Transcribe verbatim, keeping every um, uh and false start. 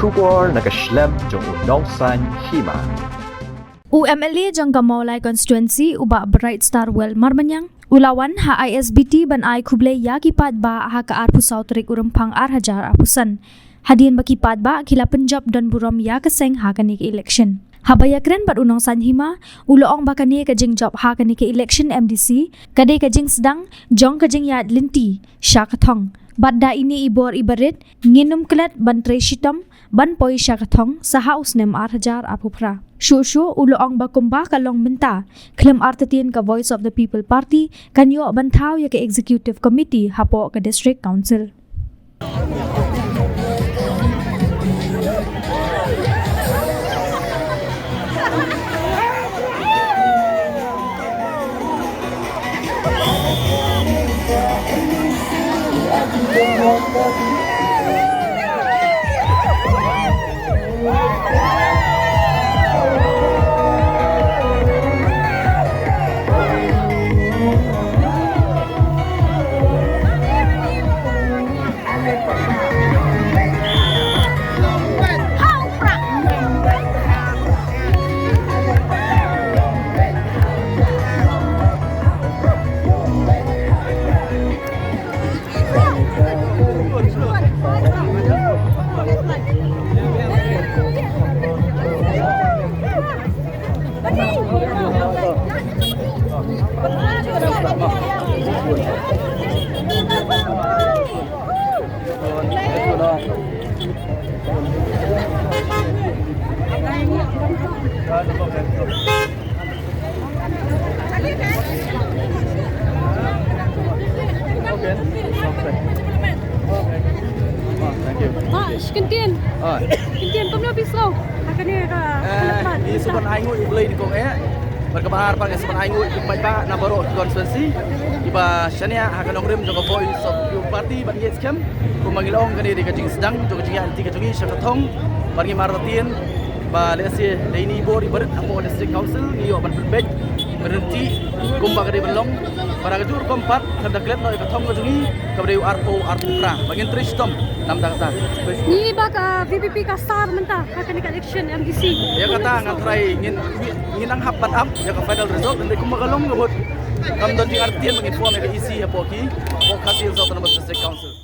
Khubor na ka shlem jong u Nongsaiñ Hima. U M L A jong ka Mawlai Constituency, u Bah Brightstarwell Marmanyang, u la wan ha I S B T ban ai khublei ïa ki paidbah ha ka arphew saw tarik u Rymphang ar hajar arphew san. Hadien ba ki paidbah ki la pynjop don burom ïa ka seng ha kane ka election. Haba ïakren bad u Nongsaiñ Hima, u la ong ba kane ka jingjop ha kane ka election M D C ka dei ka jingsdang jong ka jingïaid lynti sha ka thong. Bad da ine i bor i barit, ngin ym klet ban trei shitom ban poi sha ka thong sa ha u snem ar hajar arphew phra. Shuh shuh u la ong ba kumba ka long mynta, khlem artatien ka Voice of the People Party kan ïoh ban thaw ïa ka Executive Committee hapoh ka District Council. Thank you. Ah, shi kyntien. Ah. Kyntien kumno phi sngew ha kane ka, eh, kane ka, ngi sngewbha ai nguh ïa U Blei nyngkong eh. Bad kaba ar pat ngi sngewbha ai nguh ïa ki paidbah na baroh ki constituency kiba shaniah ha ka nongrim jong ka Voice of People Party bad ngi skhem kumba ngi la ong kane dei ka jingsdang jong ka jingïaid lynti ka jong ngi sha ka thong. Bad ngim artatien ba lehse dei ine i bor i barit hapoh District Council ngi ïoh ban pynbeit ban ryntih kumba ka dei ban long. Bad ha kajuh rukom pat kan da klet noh ïa ka thong ka jong ngi kaba dei u arphew arphew phra ba ngin trei shitom namar kata. Ngi ba ka V P P ka star mynta ha kane ka election M D C. Ïa kata nga trai ngin, ngin nang hap ban ap ïa ka final result, hynrei kumba ka long ka vote kam don jingartatien ba ngin form ïa ka E C hapoh ki, hapoh Khasi Hills Autonomous District Council.